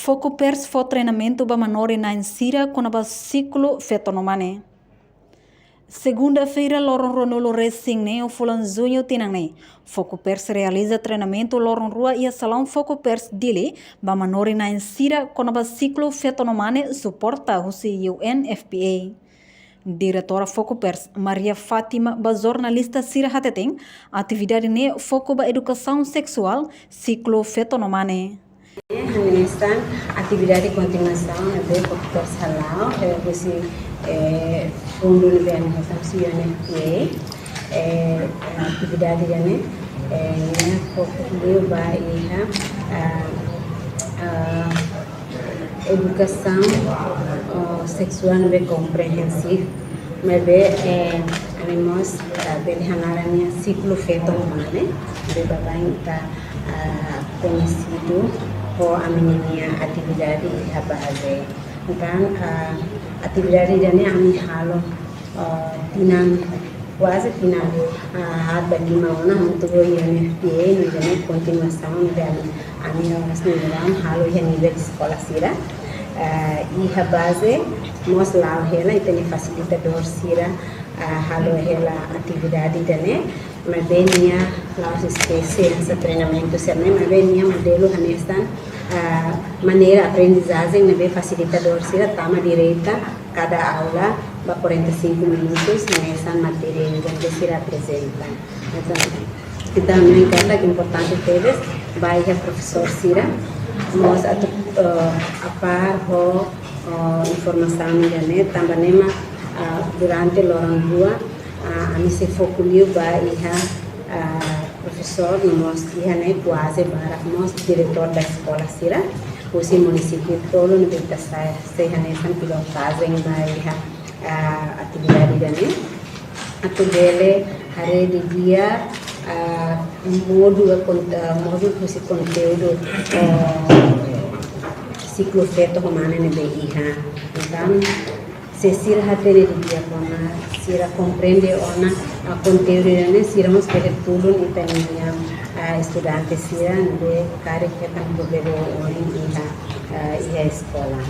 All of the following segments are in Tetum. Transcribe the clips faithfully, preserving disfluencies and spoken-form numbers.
Fokupers fó treinamentu ba manorin-na'in sira kona-ba siklu feto no mane. Segunda-feira, loron ruanulu-resin-neen fulan-juñu tinan ne'e, Fokupers realiza treinamentu loron rua iha salaun Fokupers Dili ba manorin-na'in sira kona-ba siklu feto no mane suporta husi U N F P A. Diretora Fokupers, Maria Fátima, ba jornalista sira hateten, atividade ne'e foku ba edukasaun seksuál siklu feto no mane. Hanesan atividade kontinuasaun ne'ebé Fokupers hala'o, eh, husi, eh, fundu ne'ebé ami hetan husi U N F P A, eh, atividade ida-ne'e, eh, ne'e foku liu ba iha, ah, ah, edukasaun, ah, seksuál ne'ebé komprehensivu, maibé, eh, ami mós, ah, bele hanaran nian siklu feto no mane, ne'ebé baibain ita, ah, koñesidu ho ami-nia atividade iha baze. Entaun, ah, atividade ida-ne'e ami halo, ah, tinan, kuaze tinan, ah, haat ba lima ona, hamutuk ho U N F P A, no ida-ne'e kontinuasaun ida ami, ami oras ne'e halo iha nivel eskola sira. Ah, iha baze mós la'o hela, ita-nia fasilitadór sira, ah, halo hela atividade ida-ne'e, maibé nia la'ós espesiál hanesan treinamentu sira-ne'e, maibé nia modelu hanesan, ah, maneira aprendizajen ne'ebé fasilitadór sira tama direta kada aula ba quarenta e cinco minutos, hanesan matéria ne'ebé sira aprezenta. Entaun, entaun, ne'e importante tebes ba iha profesór sira, mós atu, eh, a par ho, eh, informasaun ida-ne'e, tanba ne'e mak, ah, durante loron rua, ah, ami sei foku liu ba iha, ah, profesór, no mós iha ne'e kuaze barak mós diretór da eskola sira, husi munisípiu tolu ne'ebé ita sai, sei hanesan pilotajen ba iha, ah, atividade ida-ne'e. Atu bele haree didi'ak, ah, modu, ah, kon-, ah, modu husi konteúdu, ah, siklu feto ho mane ne'ebé iha. Entaun, se sira hatene didi'ak ona, sira komprende ona, ah, konteúdu ne'e, sira mós bele tulun ita-nia, ah, estudante sira ne'ebé karik hetan problema oioin iha, ah, iha eskola.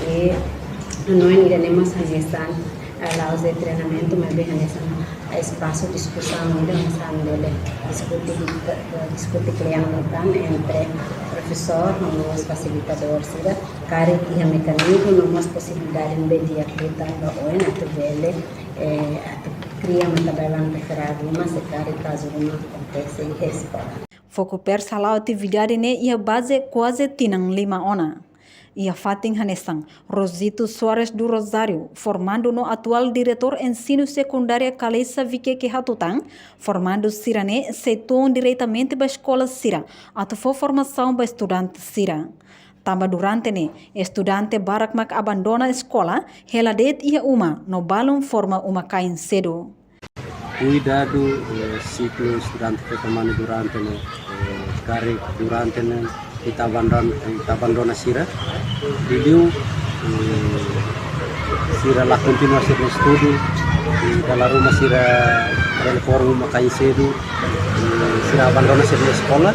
I hanoin ida-ne'e mós hanesan, ah, la'ós de'it treinamentu, maibé hanesan, ah, espasu diskusaun ida, hanesan bele diskute, eh, diskute kle'an liután entre profesór no mós fasilitadór sira, karik iha mekanizmu no mós posibilidade ne'ebé di'ak liután ba oin atu bele, eh, atu kria matan-dalan refere ruma se karik kazu ruma akontese iha eskola. Fokupers hala'o atividade ne'e iha baze kuaze tinan lima ona. Iha fatin hanesan, Rosito Soares do Rosário, formandu no atuál diretór ensinu sekundária Caleça Viqueque hatutan, formandu sira-ne'e sei tun diretamente ba eskola sira, atu fó formasaun ba estudante sira. Tanba durante ne'e, estudante barak mak abandona eskola, hela de'it iha uma, no balun forma uma-kain sedu. Kuidadu, eh, siklu estudante feto mane durante ne'e, eh, karik durante ne'e ita abandon-, ita abandona sira. Liuliu, eh, sira la kontinua sira-nia estudu, eh, dala ruma sira bele forma uma-kain sedu, eh, sira abandona sira-nia eskola.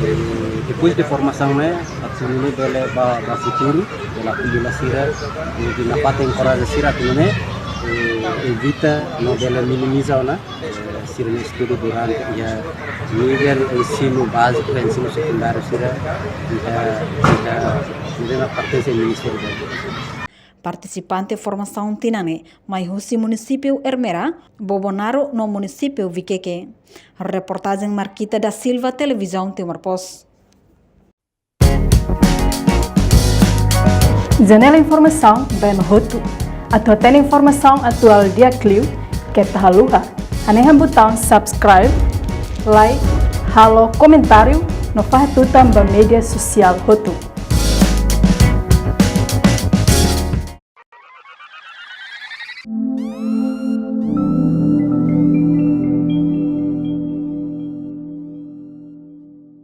Eh, depois de formasaun ne'e, atu nune'e bele ba, ba futuru, bele atu bele sira, eh, ita nafatin enkoraja sira atu nune'e, eh, evita no bele minimiza ona, eh, sira-nia estudu durante iha nivel ensinu báziku, ensinu sekundáriu sira, iha, iha, iha pertense ministériu da Edukasaun. Partisipante formasaun tinan ne'e mai husi munisípiu Ermera, Bobonaro no munisípiu Viqueque. Reportajen Marquita da Silva, Televizaun Timor Post. Janela informasaun ba ema hotu. Atu hatene informasaun atuál di'ak liu, keta haluha hanehan butaun subscribe, like, halo komentáriu, no fahe tutan ba média sosiál hotu.